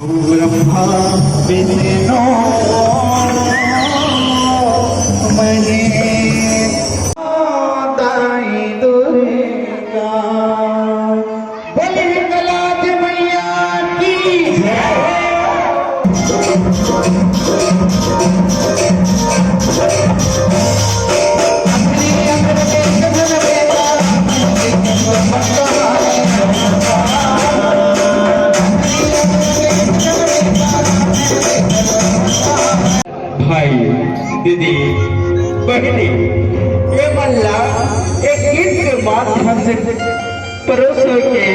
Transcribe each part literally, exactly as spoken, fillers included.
ब्रह्मा विष्णु महेश दाई दुर्गा। बोलिए कलावती मैया की जय। भाई, दीदी, बहिनी, ये मन ला एक गीत के माध्यम से परोसो के।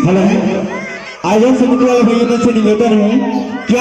हेलो, आयोजन समिति वाले भैया से निवेदन है कि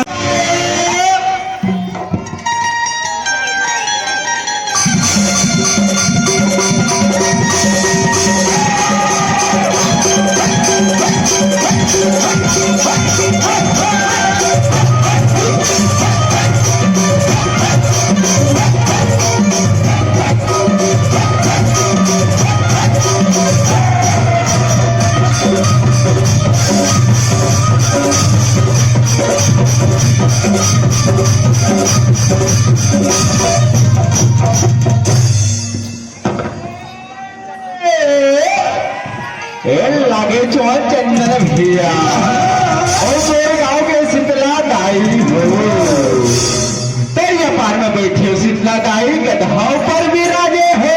ए, लागे चौल चंदन भैया। ओ तोर गाँव के शीतला दाई हो। तरिया पार में बैठी हो शीतला दाई, गदहा पर विराजे हो।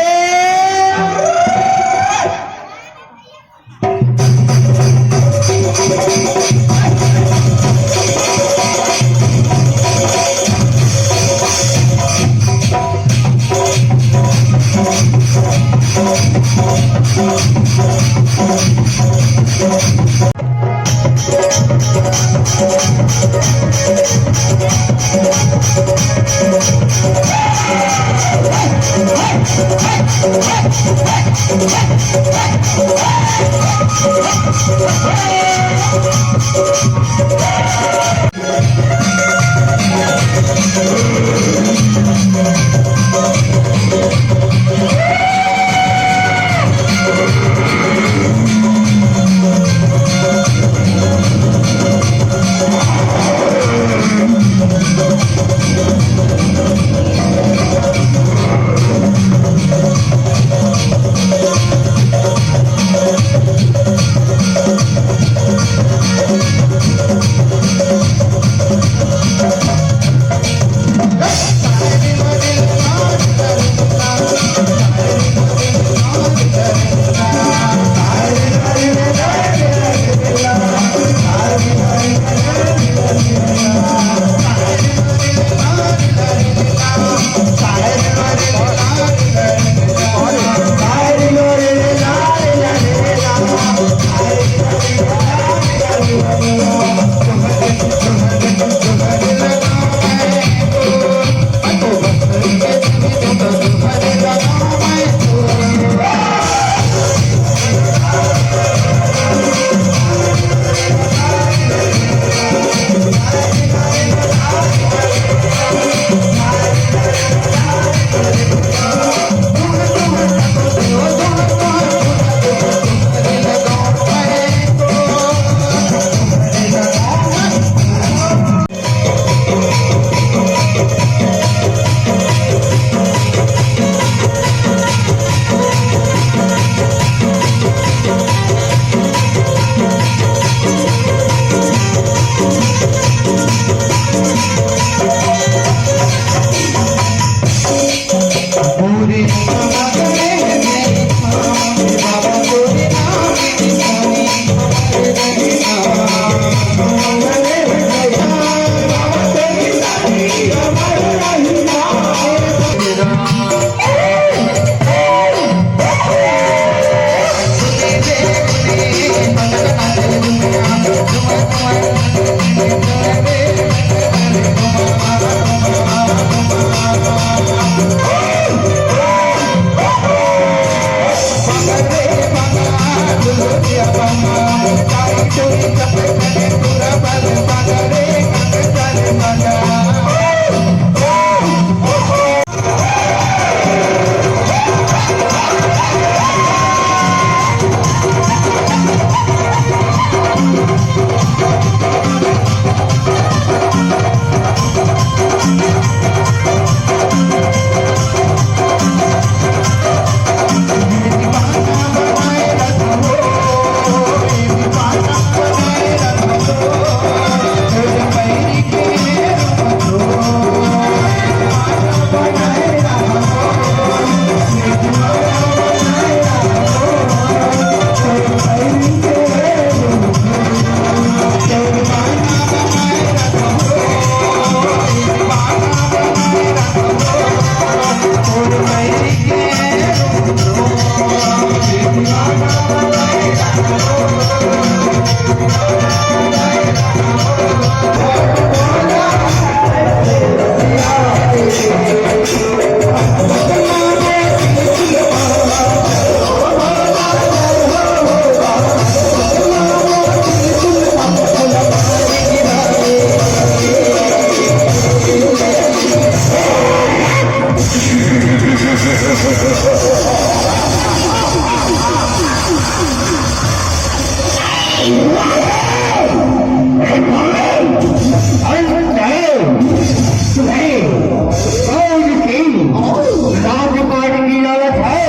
राजपाट की हालत है।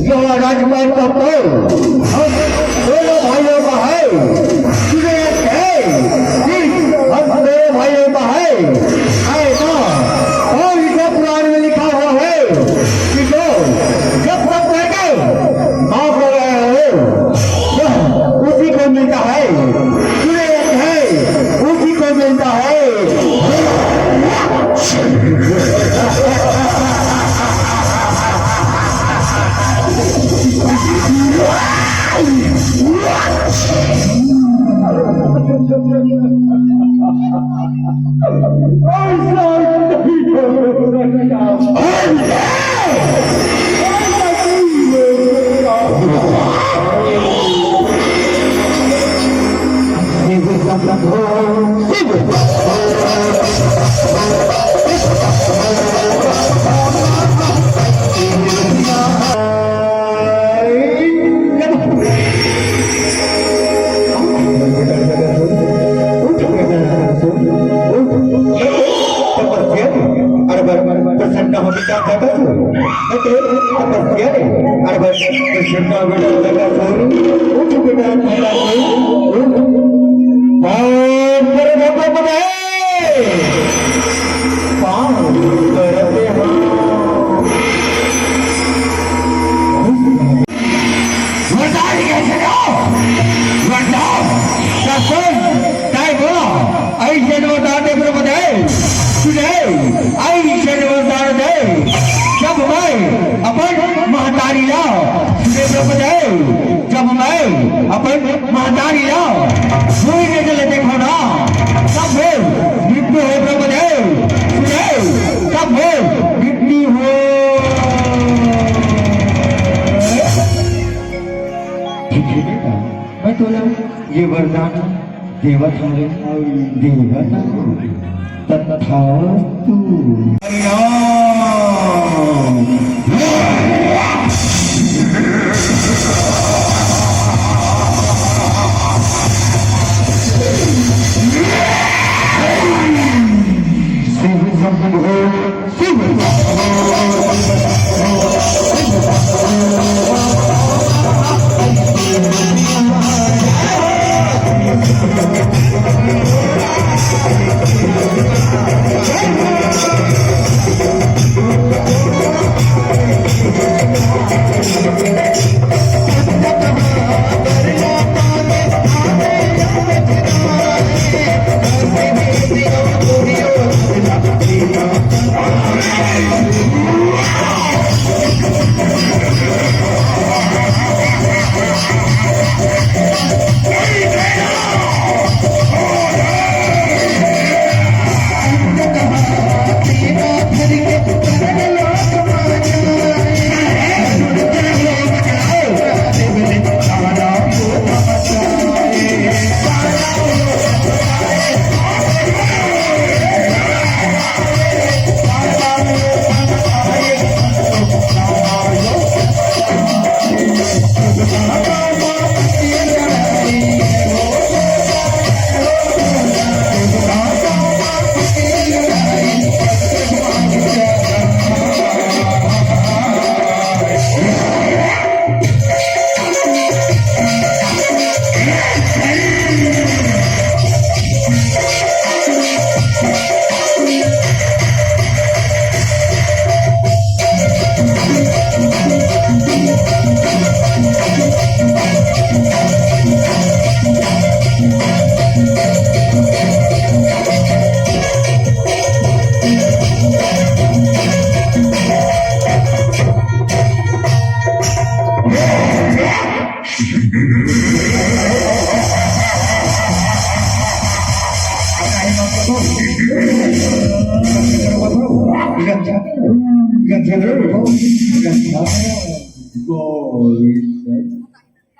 यह राजपाट का तोड़ हम दोनों भाइयों का है। सुने थे कि हम दोनों भाइयों का है, है ना? और इसे पुराण में लिखा हुआ है कि जो जब तक रहेगा, माँ को रहे हो, वह उसी को मिलता है। सुने थे, उसी को मिलता है। ऐसा नहीं हो सकता। ऐसा नहीं हो सकता। तपस्या ने अरबर प्रसन्न होने का दादा सुन। तपस्या ने अरबर प्रसन्न होने का दादा सुन। उठ बेटा, दादा सुन। उठ। पाँव पर रखो बधाई। पाँव पर रखो। वरदान कैसे दो? वरदान। त सुन, तय बोलो। अइसे वरदान दे प्रभु दे। सुने, अइसे वरदान दे। जब मैं अपन महतारी ला, सुने प्रभु दे। जब मैं अपन महतारी ला, कोई नजर देखो ना, तब फिर मृत्यु हो प्रभु दे। सुने, तब फिर मृत्यु हो। ठीक है बेटा, मैं तोला ये वरदान देवत हूँ, देवत हूँ। तथास्तु। Hari Ram. Shiv Shambho.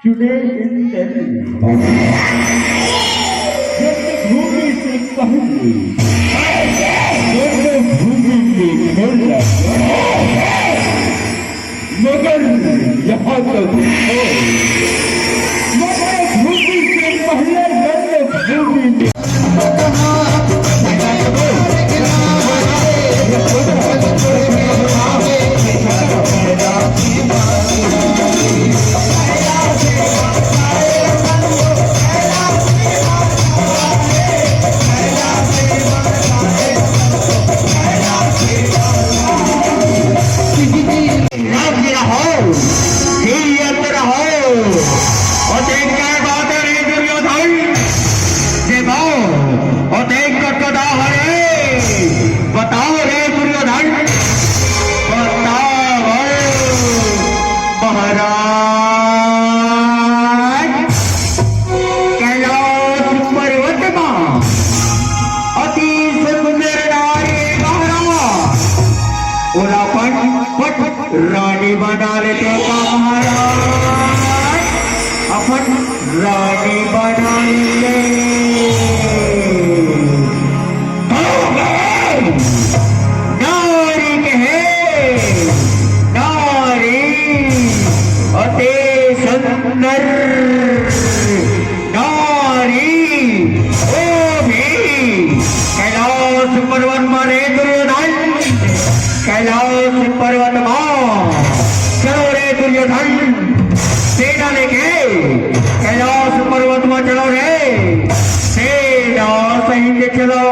Today in Delhi, जन्मभूमि से पहले, जन्मभूमि में खेल रहा, मगर यहाँ तक हो, जन्मभूमि से पहले जन्मभूमि में राज्य रहो, वीरत्व रहो। अउ एक काय बात हे रे दुर्योधन, जे बाओ, अउ एक कतका दाव हरे, बताओ रे दुर्योधन, बताओ महाराज। कैलाश पर्वत मा अति सुंदर रानी बना ले तो का महाराज, अपन रानी बना ले। नारी के हे नारी, अति सुंदर नारी, वो भी कैलाश पर्वत म रे दुर्योधन, कैलाश पर्वत म। चलो रे दुर्योधन, सेना लेके कैलाश पर्वत म चलो रे, सेना सहित चलो।